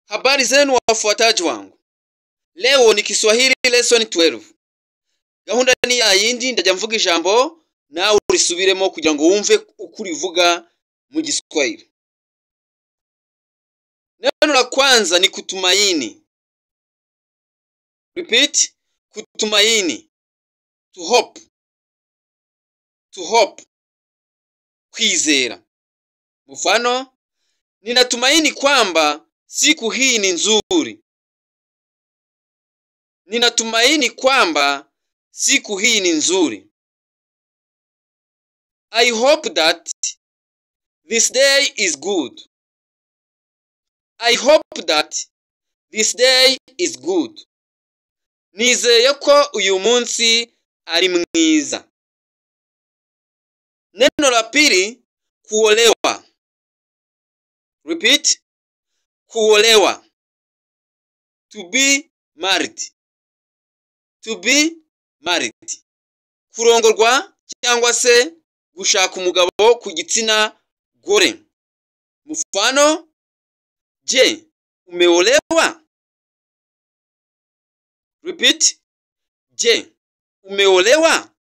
Habari zenu wafuataji wangu. Leo ni Kiswahili lesson 12. Gahunda ni ya yindi, ndajya mvuga ijambo nawe urisubiremo kugira ngo wumve uko urivuga mu Giswahili. Neno la kwanza ni kutumaini. Repeat, kutumaini. To hope. To hope. Kwizera. Mfano, ninatumaini kwamba siku hii ni nzuri. Ninatumaini kwamba siku hii ni nzuri. I hope that this day is good. I hope that this day is good. Nizeye ko uyu munsi ari mwiza. Neno la pili, kuolewa. Repeat, kuolewa. To be married. To be married. Kurongorwa cyangwa se gushaka umugabo ku gitsina gore. Mfano, je, umeolewa? Repeat, je, umeolewa?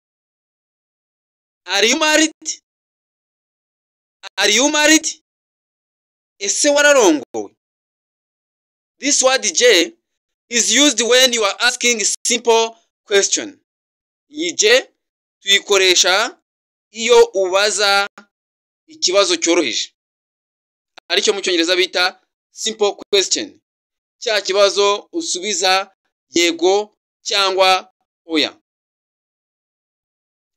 Are you married? Are you married? Ese wararongowe? This word je is used when you are asking a simple question. Iyi je tuyikoresha iyo ubaza ikibazo cyoroheje, aricyo mu Cyongereza bita simple question. Cya kibazo usubiza yego cyangwa oya.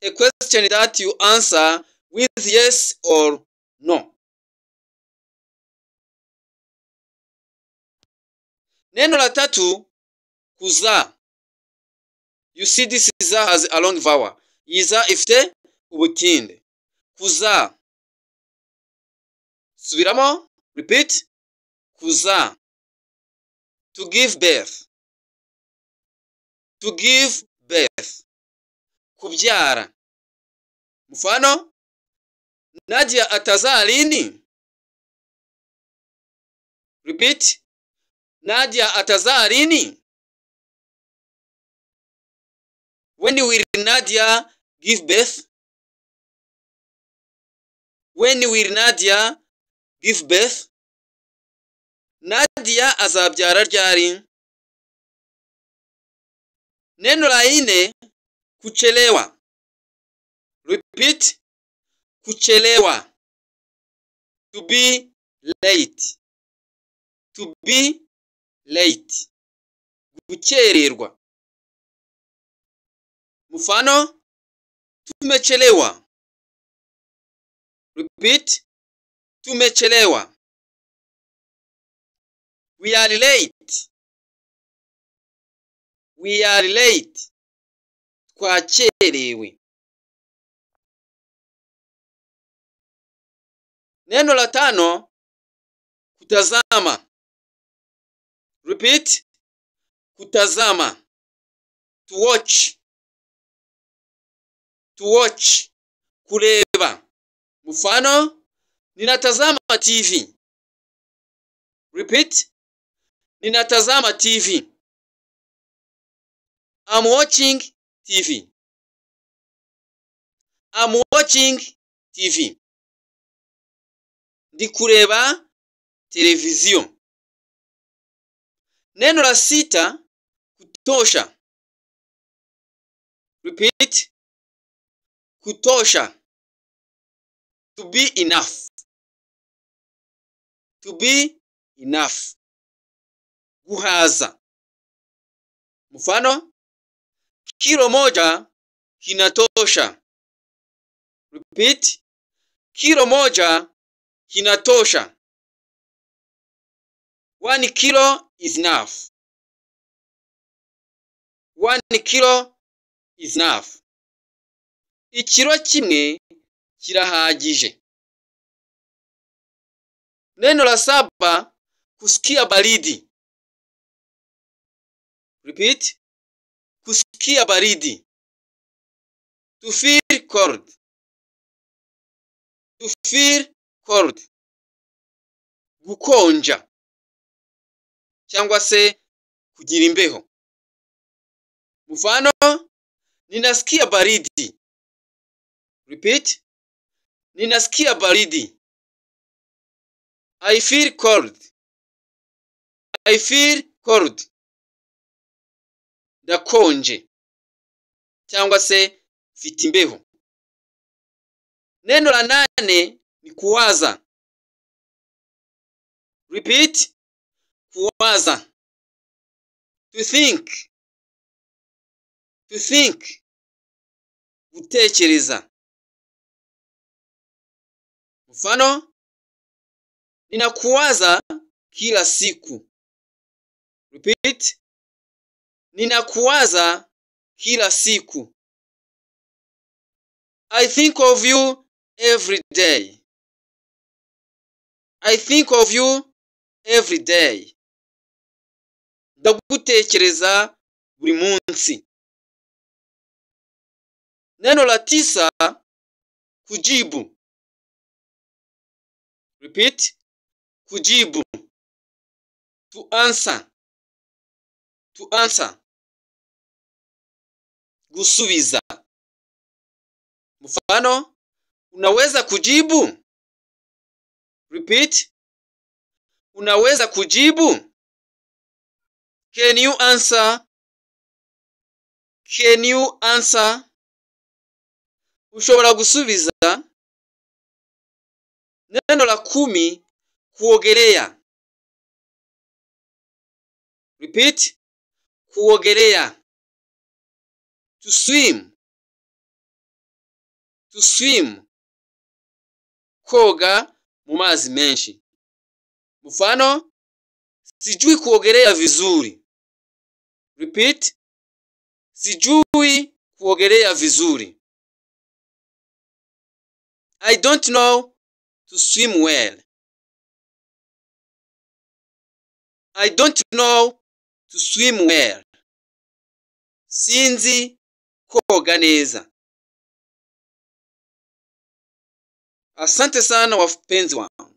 A question that you answer with yes or no. Neno la tatu, kuzaa. You see this za has a long vowel. Iza ifite ubutinde. Kuzaa. Subiramo, repeat. Kuzaa. To give birth. To give birth. Kubyara. Mfano, Nadia atazaa lini? Repeat. Nadia atazaa lini? When will Nadia give birth? When will Nadia give birth? Nadia azabyara ryari? Neno la nne, kuchelewa. Repeat, kuchelewa. To be late. To be late. Gukererwa. Mfano, tumechelewa. Repeat, tumechelewa. We are late. We are late. Twakerewe. Neno la tano, kutazama. Repeat, kutazama. To watch. To watch. Kureba. Mfano, ninatazama TV. Repeat, ninatazama TV. I'm watching TV. I'm watching TV. Ndi kureba televiziyo. Neno la sita, kutosha. Repeat, kutosha. To be enough. To be enough. Guhaza. Mfano, kilo moja kinatosha. Repeat, kilo moja kinatosha. 1 kilo is enough. 1 kilo is enough. Ikiro kimwe kirahagije. Neno la saba, kusikia baridi. Repeat, kusikia baridi. To feel cold. To feel cold. Gukonja. cyangwa se kugira imbeho. Mfano, ninasikia baridi. Repeat. Ninasikia baridi. I feel cold. I feel cold. Ndakonje cyangwa se mfite imbeho. Neno la nane ni kuwaza. Repeat. Kuwaza. To think. To think. Gutekereza. Mfano, ninakuwaza kila siku. Repeat. Ninakuwaza kila siku. I think of you every day. I think of you every day. Ndagutekereza buri munsi. Neno la tisa, kujibu. Repeat. Kujibu. To answer. To answer. Gusubiza. Mfano, unaweza kujibu? Repeat. Unaweza kujibu? Can you answer? Can you answer? Ushobora gusubiza? Neno la 10, kuogelea. Repeat. Kuogelea. To swim. To swim. Koga mu mazi menshi. Mfano, sijui kuogelea vizuri. Repeat. Sijui kuogelea vizuri. I don't know to swim well. I don't know to swim well. Sinzi koga neza. Asante sana wapenzi wangu.